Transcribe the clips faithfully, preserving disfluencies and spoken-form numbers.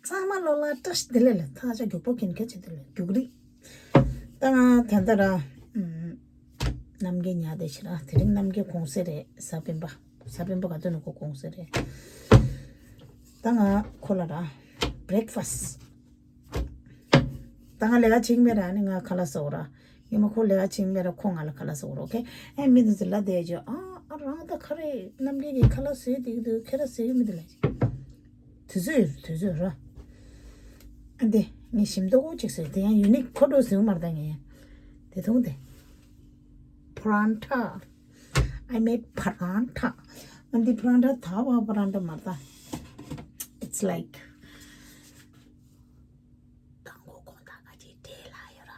ཚང་མ་ལོ་ལ་བཀྲ་ཤིས་བདེ་ལེགས་ལ་ཐག་ཆ་མགྱོགས་པོ་གིན་གལ་ཆེ་དེ་ལ་རྒྱུགས་རིགས། ད་ང་ད་ལྟ་ར་ཨམ། རྣམ་རྒྱལ་ཉལ་བསྡད་ཤི་ར། དེ་རིང་རྣམ་རྒྱལ་གུང་སེང་རེད། གཟའ་སྤེན་པ། གཟའ་སྤེན་པ་ག་དུས་ནས་ཁོ་གུང་སེང་རེད། ད་ང་ཁོ་ལ་ར་བྷི་རེག་ཕ་སི། ད་ང་ལས་ཀ་བྱེད་ཀྱི་མེད་ར། ཨ་ནི་ང་ཁ་ལག་ཟ་འོ་ར། ཉི་མ་ཁོ་ལས་ཀ་བྱེད་ཀྱི་མེད་ར། ཁོ་ང་ལ་ཁ་ལག་ཟ་འོ་ར། ཨོ་ཁེ། ཨེ་མི་འདི་ཚོ་ལ་བསྡད་ཅོ། ཨ་ཨ་རང་ད་ག་རེ་རྣམ་རྒྱལ་གྱི་ཁ་ལག་ཟས་འདི་གི་འདུག་ཁྱེད་ར་ཟས་ཀྱི་མི་འདུག་ལ། དུས་ཚོད་ཡོད། དུས་ཚོད་ར། ཨ་འདི་ངས་ཞིམ་མདོག་ཅིག་བཟོས། དེ་ཡང་ཡུ་ནིག་ཁོ་འགྲོ་ཟིན་མར་ད་ངས་དེ་འཐུང་དེ། Paratha. I made paratha. ཨ་འདི་paratha ད་བ་paratha མར་ད། It's like དང་པོ་ཁོང་ད་ག་ཅིག་འབྲས་ལྷག་ཡོད་ར།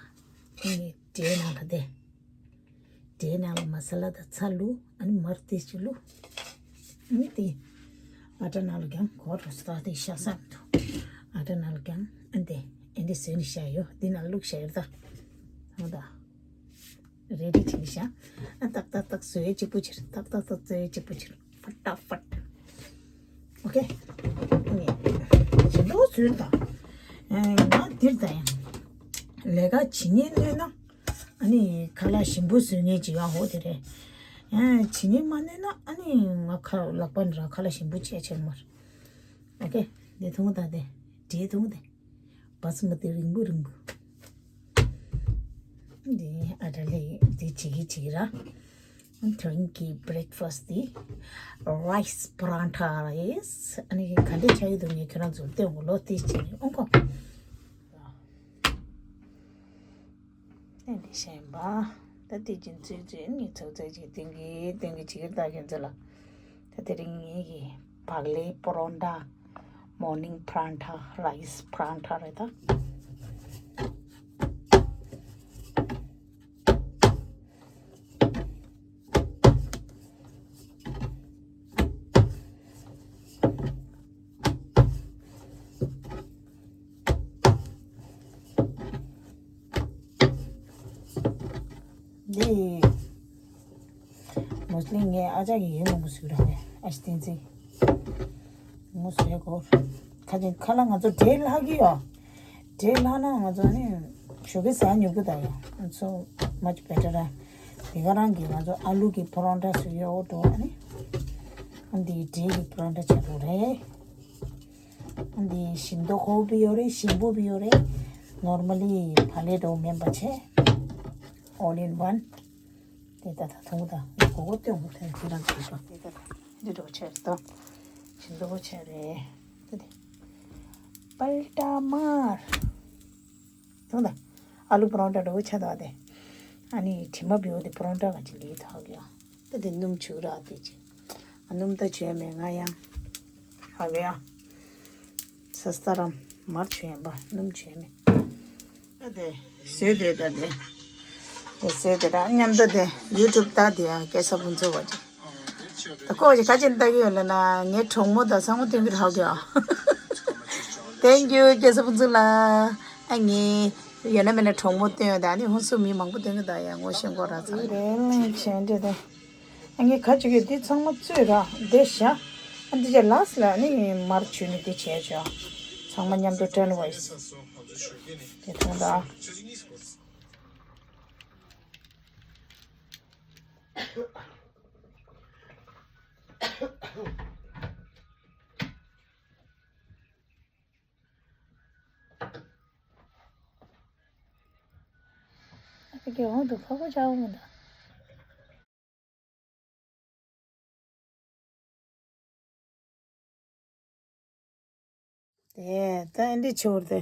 ཨ་ནི་འབྲས་ནང་ལ་དེ། འབྲས་ནང་ལ་མ་ས་ལ་དང་ཚྭ་བླུགས། ཨ་ནི་མར་ཏོག་ཙམ་བླུགས། ཨ་ནི་དེ་ཨ་ཊ་ནང་ལ་རྒྱབ། གོ་རུ་སྟག་དེ་ཤ་ཟ་མི་འདུག་ཨ་ཊ་ནང་ལ་རྒྱབ། ཨ་ནི་དེ་ཨེ་འདྲ་བཟོས་ནི་ཤ་ཡོད། འདི་ནང་བླུགས་ཤ་ཡོད་ད། ཧང་ད། རེ་ཌི་བྱས་ནི་ཤ། ཨ་ཏག་ཏག་ཏག་བཟོས་གཅིག་པུ་ཕྱིར། ཏག་ཏག་ཏག་བཟོས་གཅིག་པུ་ཕྱིར། ཕ་ཏག་ཕ། ཨོ་ཁེ། ཨ་ནི་ཞིམ་པོ་བཟོས་ད། ཨ་ང་འདིར་ད་ཡང་ལས་ཀ་བྱེད་ཉེན་གནོད་ན། ཨ་ནི་ཁ་ལག་ཞིམ་པོ་བཟོས་ངེས་ཅི་ཡང་ཧོ་དེ་རེད། ཨ་བྱེད་ཉེན་མ་གནོད་ན། ཨ་ནི་ང་ཁ་ལག་པ་འདྲ་ཁ་ལག་ཞིམ་པོ་བྱས་བྱས་མར། ཨོ་ཁེ། འདི་འཐུང་ད་དེ། འབྲས་འཐུང་དེ། བ་སི་མ་ཏི་རིང་པོ་རིང་པོ། འདི་ཨ་ཊ་ལས་འདི་བྱེད་ཀྱི་བྱེད་ཀྱི་ར། ཨ་ནི་དེ་རིང་གི་བྷི་རེག་ཕ་སི་འདི་རའི་སི་པ་རན་ཐ་རེད། ཨ་ནི་ག་འདྲས་ཆགས་ཡོད་འདུག་ངས་ཁྱོད་རང་ཚོར་སྟོན་དགོས་ལོ། ཏོག་ཙམ་ཨོང་ཁོ། ཨ་འདི་བྱས་པ། ད་དེ་ཅིན་ཚོད་ཚོད་ནི་ཚོད་ཚོད་ཅིག་སྟོན་གྱི་སྟོན་གྱི་བྱེད་ཀྱི་ད་ཁྱོད་ཚོ་ལ། ད་དེ་རིང་ངེད་ཀྱི་བག་ལེབ་པ་རོན་ཊ། Morning paratha, rice paratha རེད་ད། འདི་མོ་སི་ལི་ངས་ཨ་ཅག་གི་ཡིན་ནོ་མོ་སུ་ར་བས་ཨ་ཤི་ཏིན་ཙི་མོ་སུ་ཡ་གོ། ཁ་ཅིག་ཁ་ལག་ང་ཚོ་འབྲས་ལྷག་གི་ཡོད། འབྲས་ལྷག་ན་ང་ཚོ་ནི་ཞོགས་ཀས་ཟ་མྱུར་གི་ད་ཡོད། So much better ར། དེ་ག་རང་གི་ང་ཚོ་ཨ་ལུ་གི་པ་རོན་ཊ་སུ་ཡོད་འགྲོ་ཨ་ནི། ཨ་འདི་འབྲས་ཀྱི་པ་རོན་ཊ་ཆགས་འགྲོ་རེད། ཨ་འདི་ཞིམ་མདོག་ཁོག་པི་ཡོད་རེད། ཞིམ་པོ་པི་ཡོད་རེད། ནོར་མ་ལི་བག་ལེབ་འགྲོ་མེན་པ་བྱས། All in one། དེ་ད་ད་ཐུང་ད་གོ་གོ་སྟོན་གོ་ཐོན་ཁྱེད་རང་གིས་ཤོག་དེ་ད་ད་འདི་འགྲོ་ཆེ་རེད་དོ། ཞིམ་མདོག་ཆེ་རེད། དེ་དེ་པལ་ཏ་མར། ཐུང་ད་ཨ་ལུ་པ་རོན་ཊ་འགྲོ་ཆེ་ད་དེ། ཨ་ནི་དྲི་མ་བེའུ་དེ་པ་རོན་ཊ་ག་ཅི་ལི་ཐག་གི་ཨ། ད་དེ་སྣུམ་བྱུག་ར་དེ་ཅི། ཨ་སྣུམ་ད་བྱུག་མེད་ང་ཡང་། ཧ་གི་ཨ། ས་སྟ་རམ་མར་བྱུག་ཡན་པ་སྣུམ་བྱུག་མེད། ད་དེ་བཟོས་དེ་ད་དེ། དེ་བཟོས་དེ་ར་མཉམ་དུ་དེ་ཡུ་ཊུབ་ལྟ་དེ་ཡང་སྐད་ས་ཕུན་ཚོགས་པ་ཅིག་ད་ཁོ་ཅིག་ག་ཅིག་ལྟ་གི་ཡོད་ལ་ན་ངའི་གྲོགས་མོ་དང་ཚང་མ་སྟོན་གི་རག་གི་ཨ། Thank you སྐད་ས་ཕུན་ཚོགས་ལ། ཨ་ངའི་ཡོད་ན་མེད་ན་གྲོགས་མོ་སྟོན་ཡོད་ད་ནི་ཧུན་སུ་མི་མང་པོ་སྟོན་གི་ད་ཡང་ངོ་ཤེས་མཁན་རག་ཚར་རེད་ལེ་ཆེ་འདྲ་དེ། ཨ་ངས་ཁ་ཅིག་གིས་འདི་ཚང་མ་བཙོས་ར་འདི་བཞག་ཨ་འདི་ཅག་ལགས་ལ་ནི་མར་བྱུག་ནས་འདི་བྱས་ཆོག་ཚང་མ་མཉམ་དུ་ཊན་ཝེ་སི་དེ་མཐོང་ད། ཨ་ཀྱེ་འོང་དུ་ཕ་གོ་ཅག་འོང་ད། དེ་ད་ཨེ་འདྲ་ཆེ་བར་དེ།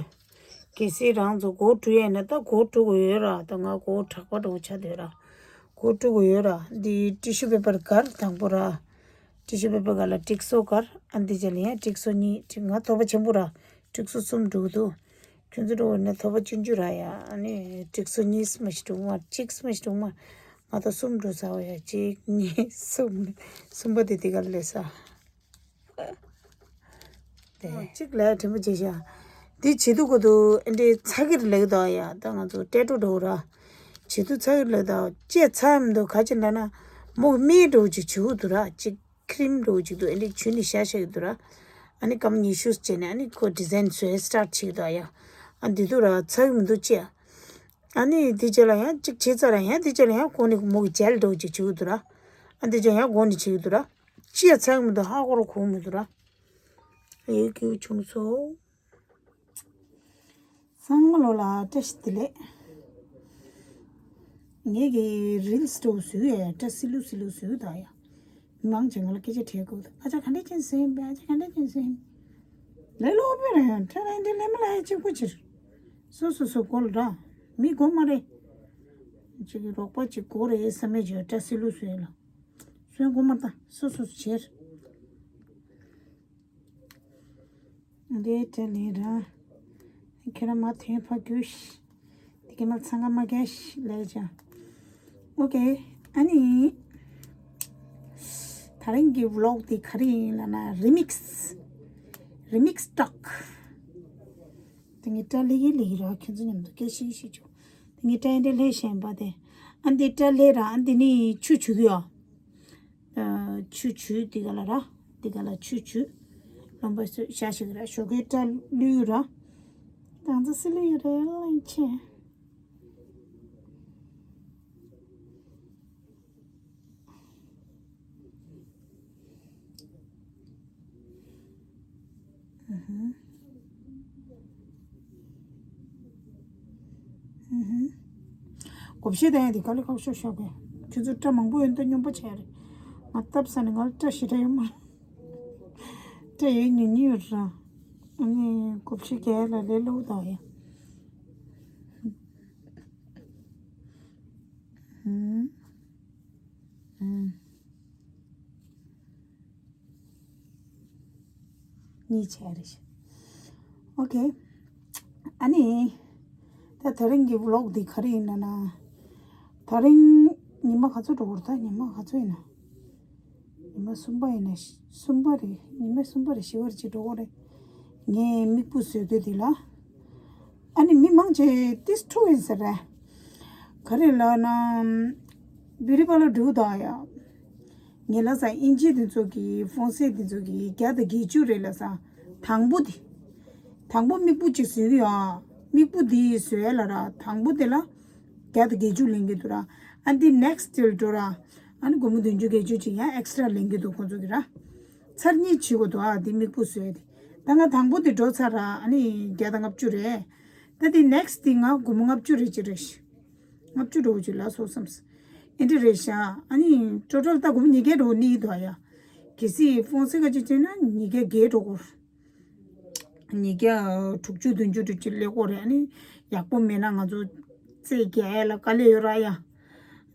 གལ་སྲིད་རང་ཚོ་སྒོ་བཀྲུ་ཡས་ན་ད་སྒོ་བཀྲུ་དགོས་ཡོད་ར། ད་ང་སྒོ་དྲག་པོ་འདྲ་བོ་ཆགས་བསྡད་ར། སྒོ་བཀྲུ་དགོས་ཡོད་ར། འདི་ཊི་ཤུ་པེ་པར་སྒར་དང་པོ་ར། ཊི་ཤུ་པེ་པར་སྒར་ལ་ཊིག་སོ་སྒར། ཨ་འདི་རྗེས་ལ་ཡང་ཊིག་སོ་གཉིས། ཊིག་ང་ཐོག་པ་ཆེན་པོ་ར། ཊིག་སོ་གསུམ་འགྲོ་གི་འདུག་ཁྱོད་ཚོ་འགྲོ་བ་ན་ཐོག་པ་ཆུང་ཆུང་ར་ཡ། ཨ་ནི་ཊིག་སོ་གཉིས་མ་ཞིག་འགྲོ་མ། གཅིག་མ་ཞིག་འགྲོ་མ། ང་ད་གསུམ་འགྲོ་ཚར་བ་ཡ། གཅིག་གཉིས་གསུམ། གསུམ་པ་དེ་དེ་ག་ལ་སླེབས་ས། དེ་གཅིག་ལས་དྲན་པ་བརྗེད་ཤག་འདི་བྱེད་དུས་གོ་དུ་ཨེ་འདྲའི་ཚ་གིར་ལེགས་དོ་ཡ། ད་ང་ཚོ་ཏེ་ཏོ་འགྲོ་ར། བྱེད་དུས་ཚ་གིར་ལེགས་དོ་ཅེ་ཚ་མི་འདུག་ག་ཅི་འདྲ་ན་མོ་མི་འགྲོ་ཅིག་བྱེད་དུ་ར། གཅིག་ཁི་རིམ་འགྲོ་ཅིག་འདུག་ཨེ་འདྲའི་བྱུ་ནི་ཤ་ཤ་གི་འདུག་ར། ཨ་ནི་སྐར་མ་ཉི་ཤུ་བྱས་ནས་ཨ་ནི་ཁོ་ཌི་ཛའིན་བཟོས་སི་ཊར་ཊི་བྱེད་ཀྱི་འདུག་ཡ། ཨ་འདི་དུས་ར་ཚར་གི་མི་འདུག་ཅི་ཡ། ཨ་ནི་འདི་རྗེས་ལ་ཡང་གཅིག་བྱས་ཚར་ར་ཡང་འདི་རྗེས་ལ་ཡང་ཁོ་ནི་མོ་གི་ཇེལ་འདྲ་བོ་ཅིག་བྱེད་ཀྱི་འདུག་ར། ཨ་འདི་རྗེས་ཡང་སྒོ་ནས་བྱེད་ཀྱི་འདུག་ར། ཅི་ཡ་ཚར་གི་མི་འདུག་ཧ་གོ་ར་གོ་མི་འདུག་ར། ཡོད་ཀྱི་བྱུང་སོང་། སང་ལོ་ལ་བཀྲ་ཤིས་བདེ་ལེགས། ངེད་ཀྱི་རིལ་སི་འདྲ་བོ་བཟོས་ཡ་བཀྲ་སི་ལུ་སི་ལུ་བཟོས་ད་ཡ། མང་ཆེ་ང་ལ་སྐད་ཆ་དྲིས་ཀྱི་འདུག་ཨ་ཅག་ག་འདྲ་ཅན་བཟོས་ཡིན་པས། ཨ་ཅག་ག་འདྲ་ཅན་བཟོས་ཡིན། ལས་སླ་པོ་རེད། ཁྲ་ལན་འདི་ལས་མི་ལ་ཡ་གཅིག་པུ་ཕྱིར། སོ་སོ་སོ་གོ་ལ་འདྲ། མི་གོ་མ་རེད། ཅིག་གི་རོགས་པ་ཅིག་གོ་རེད་བསམ་མེད་བྱས་བཀྲ་སི་ལུ་བཟོས་ལ། སོན་གོ་མ་ད་སོ་སོ་སོ་བྱེད། འདི་དེ་ལས་ར། ཁྱེད་རང་མ་ཐོན་ཕ་རྒྱུ་ཤི། དེ་ག་མ་ཚང་ག་མ་རྒྱ་ཤི་ལས་ཅང་། ཨོ་ཀེ། ཨ་ནི། ད་རིང་གི་ཝི་ལོག་དེ་ག་རེ་ཡིན་ལབ་ན་རི་མིག་སི། རི་མིག་སི་ཊོག་དེ་ངས་སྐྲ་ལེགས་ཀྱི་ལེགས་ཀྱི་ར་ཁྱོད་ཚོ་མཉམ་དུ་སྐད་ཤིག་ཤིག་བྱུང་། དེ་ངས་སྐྲ་འདྲ་ལེགས་བཞིན་པ་དེ། ཨ་འདི་སྐྲ་ལེགས་ར་ཨ་འདི་ནི་ཆུ་བྱུག་ཡོད། ཆུ་བྱུག་འདི་ག་ལ་ར། འདི་ག་ལ་ཆུ་བྱུག་རློན་པ་བཟོས་བཞག་ཞིག་ར་ཞོགས་ཀའི་སྐྲ་བླུགས་ར། དང་ཚ་སི་ལུ་ཡོད་རེད་ལན་ཆེ། ཨུ་ཧུ། ཨུ་ཧུ། གོ་བཤད་དང་ཡང་དེ་ག་ལེ་ཁག་ཤོག་ཤོག་གི། ཁྱོད་ཚོ་སྐྲ་མང་པོ་ཡོད་འདུག་སྙོམས་པོ་བྱས་རེད། ང་སྟབས་ས་ནས་ང་ལ་སྐྲ་ཞེ་དྲག་ཡོད་མ་རེད། སྐྲ་ཡོད་ཉུང་ཉུང་ཡོད་ར། ཨ་ནི་གོ་བཤད་རྒྱག་ཡ་ལ་ལས་སླ་པོ་དང་ཡ། ཨུ་ཧུ། ཨུ་ཧུ། གཉིས་བྱས་རེད་ཤག་ཨོ་ཀེ། ཨ་ནི། ད་དེ་རིང་གི་ཝི་ལོག་འདི་ག་རེ་ཡིན་ན་ན། དེ་རིང་ཉི་མ་ག་ཚོད་འགྲོ་གི་རེད། ད་ཉི་མ་ག་ཚོད་ཡིན་ན། ཉི་མ་གསུམ་པ་ཡིན་ན་གསུམ་པ་རེད། ཉི་མ་གསུམ་པ་རེད། བཞི་པ་རེད་ཅིག་འགྲོ་གི་རེད། ངས་མིག་སྤུ་བཟོས་དུས་འདི་ལ། ཨ་ནི་མི་མང་ཆེ་ཏིས་ཁྲུ་ཡིན་ཟེར་རེད། ག་རེ་ལབ་ན། བིའུ་ཊི་པར་ལར་འགྲོ་དང་ཡ། ངས་ལབ་ས་ཨིན་ཇི་འདི་ཚོ་གི་ཧྥོན་སེ་འདི་ཚོ་གི་བརྒྱ་དང་བརྒྱད་ཅུ་རེད་ལབ་ས། དང་པོ་འདི། དང་པོ་མིག་སྤུ་གཅིག་བཟོས་ཀྱི་ཡོད་ཨ། མིག་སྤུ་འདི་བཟོས་ལ་ར་དང་པོ་དེ་ལ། བརྒྱ་དང་བརྒྱད་ཅུ་ལེན་གྱི་འདུག་ར། ཨ་འདི་ནེག་སི་ཊི་འགྲོ་ར། ཨ་ནི་སྒོར་མོ་བདུན་ཅུ་བརྒྱད་ཅུ་ཅིག་ཡང་ཨེག་སི་ཊ་ར་ལེན་གྱི་འདུག་ཁོང་ཚོ་གི་ར། ཚར་གཉིས་བྱེད་དགོས་འདུག་ཨ། འདི་མིག་སྤུ་བཟོས་ཏེ། ད་ང་དང་པོ་དེ་འགྲོ་ཚར་ར། ཨ་ནི་བརྒྱ་དང་ལྔ་བཅུ་རེད། ད་དེ་ནེག་སི་ཊི་དེ་ང་སྒོར་མོ་ལྔ་བཅུ་རེ་ཅིག་རེད་ཤག་ལྔ་བཅུ་འགྲོ་ཅིག་ལ་སོགས་བསམས། ཨེ་འདྲ་རེད་ཤག་ཨ་ནི་ཊོ་ཊལ་ད་སྒོར་མོ་ཉིས་བརྒྱ་འགྲོ་ནི་འདུག་ཨ་ཡ། གལ་སྲིད་ཧྥོན་སེ་ག་ཅིག་བྱས་ན་ཉིས་བརྒྱ་བརྒྱད་འགྲོ་གོ། ཉིས་བརྒྱ་དྲུག་ཅུ་བདུན་ཅུ་དྲུག་ཅུ་ལས་ཀོ་རེད། ཨ་ནི་ཡག་པོ་མེད་ན་ང་ཚོ་རྩེད་རྒྱག་ཡ་ལ་དཀའ་ལས་ཡོད་ར་ཡ།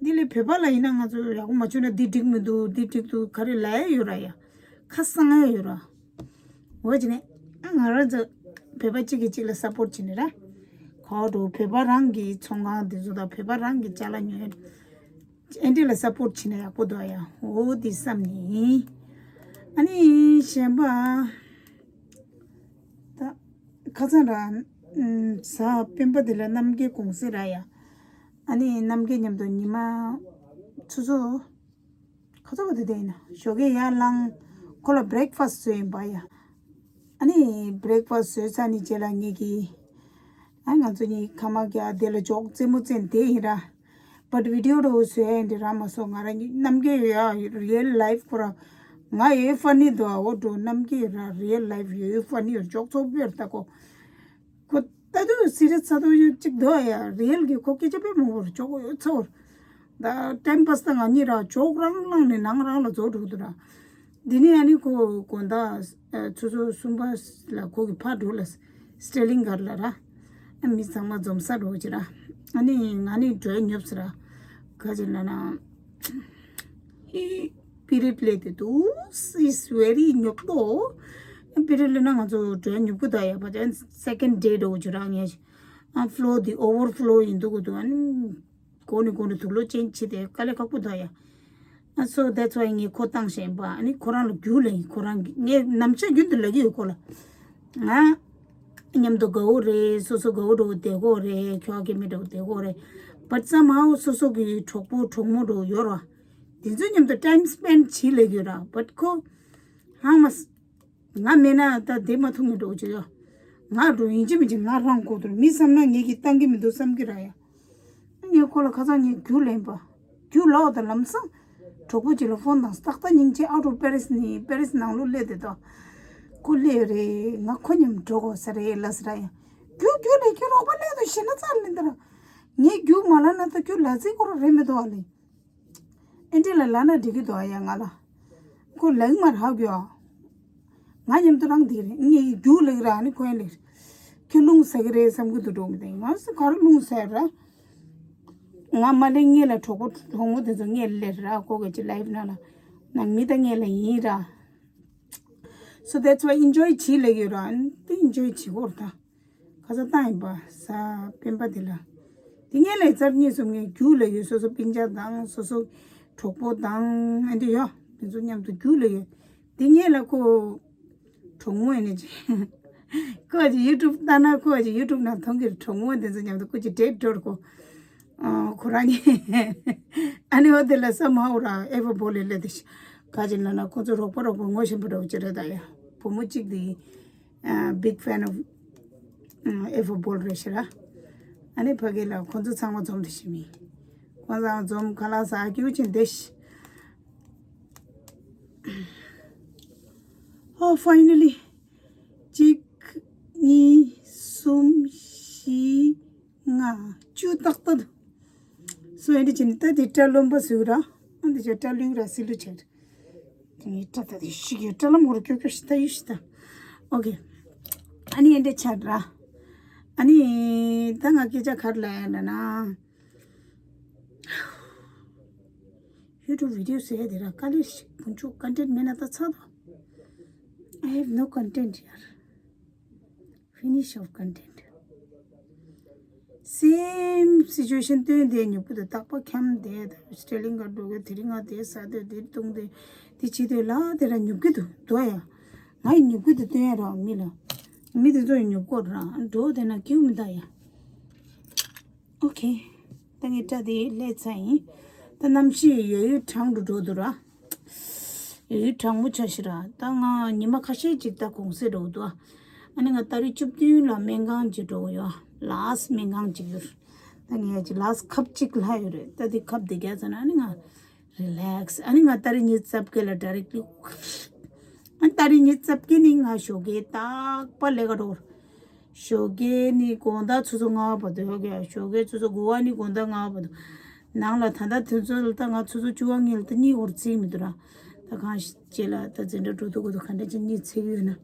འདི་ལས་བོད་པ་ལ་ཡིན་ན་ང་ཚོ་ཡག་པོ་མ་བྱུང་ན་འདི་འགྲིག་མི་འདུག་འདི་འགྲིག་འདུག་ག་རེ་ལབ་ཡ་ཡོད་ར་ཡ། ཁ་གསང་ཡ་ཡོད་ར། འོ་ཅི་ནས་ང་རང་ཚོ་བོད་པ་གཅིག་གིས་གཅིག་ལ་སབ་པོར་བྱེད་ནི་ར། ག་འགྲོ་བོད་པ་རང་གི་ཚོང་ཁང་འདི་ཚོ་དང་བོད་པ་རང་གི་ཅ་ལག་ཉོས། ཨེ་འདྲ་ལ་སབ་པོར་བྱེད་ན་ཡག་པོ་འདུག་ཡ། འོ་འདི་བསམ་ནི། ཨ་ནི་གཞན་པ། ད། ཁ་སང་ར། གཟའ་སྤེན་པ་དེ་ལ་རྣམ་རྒྱལ་གུང་སེང་ར་ཡ། ཨ་ནི་རྣམ་རྒྱལ་མཉམ་དུ་ཉི་མ། སོ་སོ། ཁ་སང་བ་དེ་དེ་ཡིན་ན་ཞོགས་ཀས་ཡར་ལངས། ཁོ་ལ་བྷི་རེག་ཕ་སི་བཟོས་ཡིན་པ་ཡ། ཨ་ནི་བྷི་རེག་ཕ་སི་བཟོས་ཚར་ནི་རྗེས་ལ་ངེད་ཀྱིས། ཨ་ང་ཚོ་གཉིས་ཁ་མ་རྒྱག་དེ་ལ་ཇོག་རྩེད་མོ་རྩེ་ནི་དེ་ཡིན་ར། བཊ་བི་ཌི་ཡོ་འདྲ་བོ་བཟོས་ཡ་འདི་རག་མ་སོང་། ང་རང་གཉིས་རྣམ་རྒྱལ་ཡོད་ཡ། རི་ཡལ་ལའིཕ་ཁོ་ར། ང་ཡོད་ཕ་ནི་འདུག་ཨ། འོ་འགྲོ་རྣམ་རྒྱལ་ཡོད་ར། རི་ཡལ་ལའིཕ་ཡོད་ཕ་ནི་ཡོད། ཇོག་ཚོགས་པོ་ཡོད་ད་ཁོ། ཁོ་ད་དུང་སི་རི་ཡས་ཚ་ཏོ་ཡོད་ཅིག་འདུག་ཨ་ཡ། རི་ཡལ་གི་ཁོ་སྐད་ཆ་དཔེ་མང་པོ་རེད། ཇོག་ཡོད་ཚ་བོར། ད་ཊའིམ་པ་སི་ད་ང་གཉིས་ར་ཇོག་རང་བླངས་ནས་ནང་རང་ལ་རྫོགས་འགྲོ་གི་འདུག་ར། འདི་ནས་ཨ་ནི་ཁོ་དགོང་དག་ཆུ་ཚོད་གསུམ་པ་ལ་ཁོ་གི་ཕར་འགྲོ་ལ། སི་ཊེ་ལིང་གར་ལ་ར། ཨ་མི་ཚང་མ་འཛོམས་ས་འགྲོ་ཅི་ར། ཨ་ནི་ང་ནི་འགྲོ་ཡ་ཉོབ་སི་ར། ག་ཅི་ལ་ན། ཧི། པི་རི་ཡོཌ་སླེབས་དུས་དུས་སི་ཝེ་རི་ཉོབ་ཏོ། པི་རི་ཡོཌ་སླེབས་ན་ང་ཚོ་འགྲོ་ཡ་ཉོབ་གི་འདུག་ཡ། བ་ཅན་སེ་ཀེན་ཌ་ཌེ་འགྲོ་ཅི་ར་ངས། ཨ་ཕ་ལོ་དེ་ཨོ་ཝར་ཕ་ལོ་ཡིན་འདུག་གི་འདུག་ཨ་ནི། གོ་ནི་གོ་ནི་དུག་ལོག་ཅན་བྱེད་དེ་དཀའ་ལས་ཁག་པོ་འདུག་ཡ། ཨ་so that's why ངས་ཁོ་བཏང་བཞིན་པ། ཨ་ནི་ཁོ་རང་ལ་རྒྱུགས་ལེན། ཁོ་རང་གི་ངས་ནམ་ཞག་རྒྱུན་དུ་ལབ་ཀྱི་ཡོད་ཁོ་ལ། ང་མཉམ་དུ་དགའ་བོ་རེད། སོ་སོ་དགའ་བོ་འགྲོ་བསྡད་ཀྱི་ཡོད་རེད། ཁྱོ་ག་སྐྱེ་དམན་འགྲོ་བསྡད་ཀྱི་ཡོད་རེད། བཊ་སམ་ཧའོ་སོ་སོ་གི་གྲོགས་པོ་གྲོགས་མོ་འགྲོ་ཡོད་ར། དེ་ཚོ་མཉམ་དུ་ཊའིམ་སི་པེན་ཌི་བྱེད་ལབ་ཀྱི་ཡོད་ར། བཊ་ཁོ་ཧང་མ། ང་མེད་ན་ད་བསྡད་མ་ཐུབ་ངེས་འགྲོ་གི་ཡོད། ང་འགྲོ་ཡིན་གཅིག་མིན་གཅིག་ང་རང་གོ་དུར་མི་བསམ་ན་ངེད་ཀྱིས་བཏང་གི་མི་འདུག་བསམ་གི་ར་ཡ། ངས་ཁོ་ལ་ཁ་སང་ངས་རྒྱུ་ལེན་པ། རྒྱུ་ལོག་དང་ལམ་སང་། གྲོགས་པོ་གཅིག་ལ་ཕོན་དང་ཏག་ཏག་སྙིང་རྗེ་out of Paris ནི་པེ་རིས་ནང་ལོ་སླེབས་དེ་དོ། ཁོ་སླེབས་རེད་ང་ཁོ་མཉམ་འགྲོ་དགོས་ས་རེད་ལ་ས་ར་ཡ། རྒྱུ་རྒྱུ་ལས་ཁྱོད་རོགས་པ་སླེབས་དོ་ཤི་ན་ཚར་ལེན་དེ་ར། ངས་རྒྱུ་མ་ལ་ན་ད་ཁྱོད་ལ་ཚིག་ཁོ་ར་རེད་མི་འདུག་ཨ་ལེ། ཨེ་འདྲི་ལ་ལ་ན་འགྲིག་གི་འདུག་ཨ་ཡ་ང་ལ། ཁོ་ལེགས་མ་རག་གི་ཨ། ང་མཉམ་དུ་རང་འདི་རེད་ངས་རྒྱུགས་ལེགས་ར་ནི་ཁོ་ཡ་ལེགས། ཁྱོད་རླུང་ཟ་གི་རེད་བསམ་གི་འདུག་འགྲོ་མི་དེ་ང་སུ་ག་རེ་རླུང་ཟ་ར། ང་མ་ལེ་ངེད་ལ་གྲོགས་པོ་གྲོགས་མོ་དེ་ཚོ་ངེད་ལ་ལེ་ར་ཁོ་གི་ཅི་live ནང་ལ་ནང་མི་ད་ངེད་ལ་ཡིན་ར། So that's why enjoy བྱེད་ལེ་ཡོད་ར་དེ་enjoy བྱེད་གོ་ར་ད། ཁ་ས་བཏང་ཡིན་པ་ས་སྤེན་པ་དེ་ལ། དེ་ངས་ལས་ཚར་གཉིས་གསུམ་ངས་རྒྱུགས་ལ་ཡོད་སོ་སོ་སྤུན་ཀྱག་དང་སོ་སོ་གྲོགས་པོ་དང་ཨ་འདི་ཡོད་དེ་ཚོ་མཉམ་དུ་རྒྱུགས་ལ་ཡོད། དེ་ངས་ལ་ཁོ་གྲོགས་མོ་ཡིན་ནི་ཅི། ཁོ་ཅི་YouTube ལྟ་ན་ཁོ་ཅི་YouTube ནང་མཐོང་གི་གྲོགས་མོ་དེ་ཚོ་མཉམ་དུ་ཁོ་ཅི་date འགྲོ་གོ་ཁོ་རང་གཉིས་ཨ་ནི་འོ་དེ་ལ་བསམ་ཧ་འོ་ར་ཨེ་ཕ་བོ་ལེ་ལེ་དེ་ཤི་ག་ཅི་ལ་ན་ཁོ་ཚོ་རོགས་པ་རོགས་པ་ངོ་ཤེས་པ་འགྲོ་ཅི་རེད་ད་ཡ་བུ་མོ་གཅིག་དེ། Big fan of Eva Bol རེད་ཤི་ར། ཨ་ནི་ཕ་གི་ལ་ཁོང་ཚོ་ཚང་མ་འཛོམས་དུ་ཤི་མི། ཁོང་ཚང་འཛོམས་ཁ་ལག་ཟ་རྒྱུ་ཅིག་འདི་ཤི། Oh finally གཅིག་གཉིས་གསུམ་བཞི་ལྔ་བཅུ་ཏག་ཏག་འདུག་སོ་ཨེ་འདྲ་ཅིག་ནི་ད་དེ་སྐྲ་རློན་པ་བཟོས་ར། ཨ་འདི་ཅག་སྐྲ་ལུས་ར་སི་ལུ་བྱས། དེ་ནས་སྐྲ་ད་དེ་ཤི་གི་སྐྲ་ལམ་འོར་ཀྱོ་ཀྱོ་ཤི་ད་ཡུ་ཤི་ད། ཨོ་ཀེ། ཨ་ནི་ཨེ་འདྲ་ཆགས་ར། ཨ་ནི་ད་ང་སྐད་ཆ་ག་རེ་ལབ་ཡ་ན་ན། YouTube video བཟོ་ཡ་དེ་ར་དཀའ་ལས་ཤིག་བུ་ཆུ་content མེད་ན་ད་ཚར་དོ། I have no content ཡར། Finish of content. Same situation སྟོན་དེ་ཉོབ་ཀྱི་འདུག་རྟག་པར་འཁྱམས་བསྡད་དང་སི་ཊེ་ལིང་ག་འགྲོ་གི་དེ་རིང་ང་དེ་ཟ་དེ་དེ་བཏུང་དེ་དེ་བྱེད་དེ་ལ་དེ་ར་ཉོབ་ཀྱི་འདུག་འདུག་ཡ། ང་ཡི་ཉོབ་ཀྱི་འདུག་སྟོན་ཡ་ར་མི་ལ། མི་དེ་ཚོ་ཡི་ཉོབ་ཀྱི་ར་འགྲོ་དེ་ན་སྐྱིད་མི་འདུག་ཡ། ཨོ་ཁེ། ད་ངས་སྐྲ་དེ་ལས་ཚ་ཡིན། ད་གནམ་གཤིས་ཡོད་ཡོད་གྲང་དུ་འགྲོ་འདུག་ར། ཡོད་ཡོད་གྲང་མོ་ཆགས་ཤི་ར། ད་ང་ཉི་མ་ཁ་ཤས་ཅིག་ད་གུང་སེང་འགྲོ་འདུག་ཨ་ནི་ང་ཏ་རིག་བཅུ་བདུན་ལ་སྨན་ཁང་ཅིག་འགྲོ་གི་ཡོད། last སྨན་ཁང་ཅིག་ཡོད། ད་ངས་ཅིག་last ཁབ་ཅིག་ལྷག་ཡོད་རེད། ད་དེ་ཁབ་དེ་རྒྱག་ཚར་ན་ཨ་ནི་ང་relax ཨ་ནི་ང་ཏ་རིག་ཉི་ཤུ་རྩ་བརྒྱད་ལ་direct ཨ་ཏ་རིག་ཉི་ཤུ་རྩ་བརྒྱད་ནི་ང་ཞོགས་ཀས་རྟག་པར་ལས་ཀ་འགྲོ། ཞོགས་ཀས་ནི་དགོང་དག་ཆུ་ཚོད་ལྔ་བར་དུ་ཡོད་ཀྱང་ཞོགས་ཀས་ཆུ་ཚོད་དགུ་པ་ནི་དགོང་དག་ལྔ་བར་དུ། ནང་ལ་ད་ལྟ་དུས་ཚོད་ལ་ད་ང་ཆུ་ཚོད་བཅུ་པ་གཉིས་ལ་ད་གཉིད་ཁུག་ཚིག་མི་འདུག་ར། ད་གང་ཞིག་ཅེས་ལ་ད་འཛིན་གྲྭ་འགྲོ་དུས་ཁོ་ཚོ་ག་འདྲ་ཅིག་གཉིད་ཚིག་ཡོད་ན།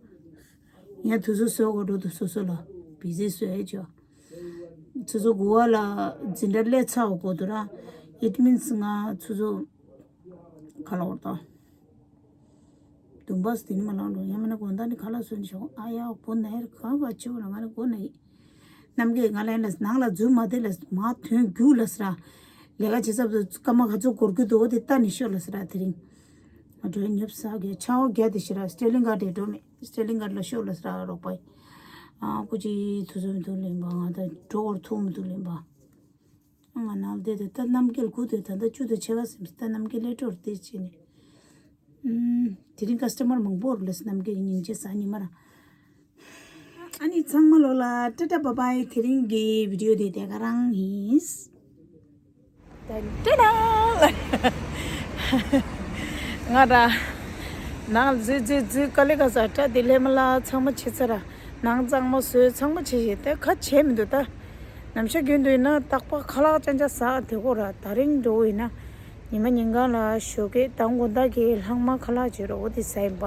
ཡང་དུས་ཚོད་བཟོ་དགོས་འགྲོ་འདུག་སོ་སོ་ལ་བི་ཟི་བཟོ་ཡ་ཅོ། ཆུ་ཚོད་དགུ་པ་ལ་འཛིན་གྲྭ་སླེབས་ཚར་བ་དགོས་འདུག་ར། It means ང་ཆུ་ཚོད་ག་ལ་བར་དང་། དུམ་བུ་དེ་ནི་མ་ལང་འགྲོ་ཡང་མིན་ན་དགོང་དག་ནི་ཁ་ལག་བཟོས་ནས་ཞོག་ཨ་ཡ་སྒོ་ན་ཡར་གང་ག་ཆེ་བ་ལ་ང་ནི་སྒོ་ན་ཡིན། རྣམ་རྒྱལ་ང་ལ་ལ་ནང་ལ་འཛུལ་མ་བདེ་ལ་མ་ཐོན་རྒྱུག་ལ་སི་ར། ལས་ཀ་བྱེད་ས་དུ་སྐར་མ་ག་ཚོད་འགོར་གི་འདུག་འོ་དེ་ལྟ་ནས་ཤོག་ལ་སི་ར་དེ་རིང་། ང་འགྲོ་ཡ་ཉོབ་ས་གི་ཆང་འོ་རྒྱ་དེ་ཤི་ར་སི་ཊེ་ལིང་ག་དེ་འགྲོ་མེད་སི་ཊེ་ལིང་ག་ལ་ཤོག་ལ་སི་ར་རོགས་པ་ཡི། ཨ་ཀུ་ཅི་ཐུ་ཚོད་མི་འདུག་ལེན་པ་ང་ད་འགྲོ་བར་ཐུག་མི་འདུག་ལེན་པ། ང་ནང་བསྡད་དེ་ད་རྣམ་རྒྱལ་སྒུག་དེ་ད་ལྟ་བཅུ་དང་ཕྱེད་ཀ་ཟིན་ད་རྣམ་རྒྱལ་སླེབས་འགྲོ་རེད་དེ་བྱས་ནས། ཨུམ། དེ་རིང་ཀ་སི་ཊ་མར་མང་པོ་རུ་ལས་རྣམ་རྒྱལ་སྙིང་རྗེ་ས་ཉི་མ་ར། ཨ་ནི་ཚང་མ་ལོ་ལ་ཊ་ཊ་བྷའི་བྷའི། དེ་རིང་གི་བི་ཌི་ཡོ་དེ་དེ་ག་རང་ཡིན། ཏན་ཏན་ང་ར་ནང་འཛུལ་འཛུལ་འཛུལ་དཀའ་ལས་ཁག་ས་སྐྲ་དེ་ལྷས་མ་ལ་ཚང་མ་བྱེད་ཚར་ར། ནང་གཙང་མ་བཟོས་ཚང་མ་བྱེད་བྱེད་དེ་ཁ་བྱེད་མི་འདུག་ད། ནམ་ཞག་རྒྱུན་དུ་ཡིན་ན་རྟག་པར་ཁ་ལག་ཅན་ཅག་ཟ་དེ་གོ་ར་ད་རིང་འགྲོ་ཡིན་ན། ཉི་མ་ཉིན་གང་ལ་ཞོགས་ཀས་དང་དགོང་དག་གི་ལྷག་མ་ཁ་ལག་བྱེད་རོགས་དེ་ཟ་ཡིན་པ།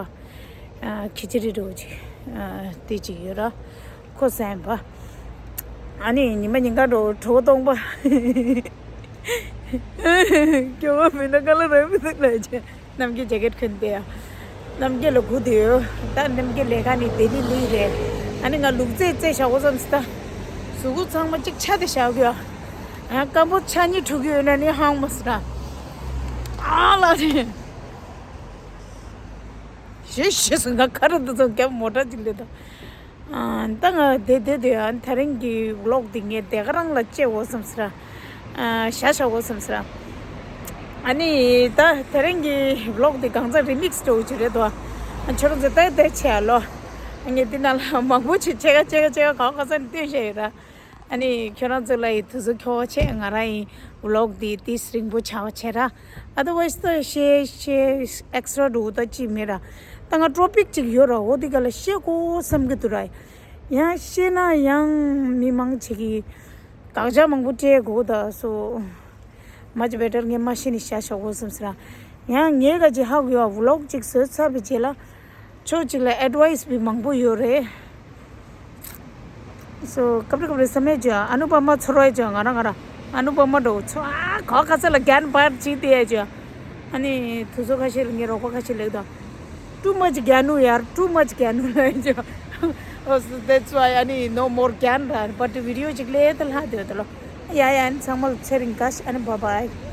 ཨ་ཁི་ཅི་རི་རོ་ཅིག་ཨ་དེ་ཅིག་ཡོད་ར་ཁོ་ཟ་ཡིན་པ། ཨ་ནི་ཉི་མ་ཉིན་གང་འགྲོ་གྲོད་ཁོག་སྟོང་པ། སྐྱོ་བ་མིན་ན་དཀའ་ལས་རག་མི་འདུག་ལབ་བྱས་རྣམ་རྒྱལ་ཇེ་ཀེད་གོན་བསྡད་ཡ། རྣམ་རྒྱལ་ལ་སྒུག་བསྡད་ཡོད། ད་རྣམ་རྒྱལ་ལས་ཀ་ནི་ལྡི་ལི་ལི་རེད། ཨ་ནི་ང་ལུག་རྫས་རྫས་བཞག་དགོས་བསམ་སི་ད། གཟུགས་པོ་ཚང་མ་གཅིག་ཆ་དེ་བཞག་གི་ཡོད། ཨ་སྐམ་པོ་ཆ་གཉིས་འཁྲུ་གི་ཡོད་ན་ནི་ཧང་མ་སི་ད། ཨ་ལ་རེད། ཞེ་ཞེ་སུ་ང་ཁ་ར་འདི་ཚོ་རྒྱབ་མོ་ཊ་ཅིག་ལས་དང་། ཨ་ད་ང་དེ་དེ་དེ་ཨ་ད་རིང་གི་ཝི་ལོག་འདི་ངས་དེ་ག་རང་ལ་བཅད་འོ་བསམ་སི་ར། ཨ་ཤ་ཤ་འོ་བསམ་སི་ར། ཨ་ནི་ད་དེ་རིང་གི་ཝི་ལོག་འདི་གང་ཚ་རི་མིག་སི་འགྲོ་གི་རེད་དོ། ཁྱོད་རང་ཚོ་ལྟ་ལྟ་བྱས་ལོ། ངས་འདི་ནང་ལ་མང་པོ་ཅིག་ཕྱེད་ཀ་ཕྱེད་ཀ་ཕྱེད་ཀ་གང་ག་ས་ནས་སྟོན་བཞག་ཡོད་ར། ཨ་ནི་ཁྱོད་རང་ཚོ་ལ་ཡི་དུས་ཚོད་ཁྱོ་བ་ཆེ་ང་རང་ཡི་ཝི་ལོག་འདི་ཏིས་རིང་པོ་ཆགས་བ་བྱས་ར། ཨ་དར་ཝའི་སི་ད་ཤེ་ཤེ་ཨེག་སི་ཊ་ར་འགྲོ་ད་ཅི་མེད་ར། ད་ང་ཊོ་པིག་ཅིག་ཡོད་ར། འོ་འདི་ག་ལ་ཤེ་གོ་བསམ་གི་འདུག་ར། ཡང་ཤེ་ན་ཡང་མི་མང་ཆེ་གི་དགག་བྱ་མང་པོ་སྤྲད་དགོས་ད་སོ། Much better ངས་མ་ཤེས་ནས་བཤད་ཆོག་གོ་བསམ་ཟེར་ར། ཡང་ངས་ག་ཅིག་ཧ་གོ་ཡོད་ཝི་ལོག་ཅིག་བཟོས་ཚར་བའི་རྗེས་ལ་ཕྱོགས་གཅིག་ལ་ཨེ་ཌི་ཝའི་སི་བི་མང་པོ་ཡོད་རེད། སོ་སྐབས་རེ་སྐབས་རེ་བསམ་ཡས་ཅིག་ཨ་ནུ་པ་མ་ཚོར་བ་ཅིག་ང་རང་ང་རང་ཨ་ནུ་པ་མ་འགྲོ་ཚོ་ཨ་ག་ག་ས་ལ་རྒན་པར་ཅིག་དེ་ཡས་ཅིག་ཨ་ནི་དུས་ཚོད་ཁ་ཤས་ལ་ངའི་རོགས་པ་ཁ་ཤས་ལེགས་དང་། Too much རྒྱ་ནུ་ཡར། Too much རྒྱ་ནུ་ལ་ཡིན་ཅིག Oh, so that's why I need no more རྒྱན་ར། But video ཅིག་ལས་དེ་ལྷག་དེ་དེ་ལོ། ཡ་ཡ། ཨ་ནི་ཚང་མ་ལ་ཚེ་རིང་ག་ཤ། ཨ་ནི་bye bye།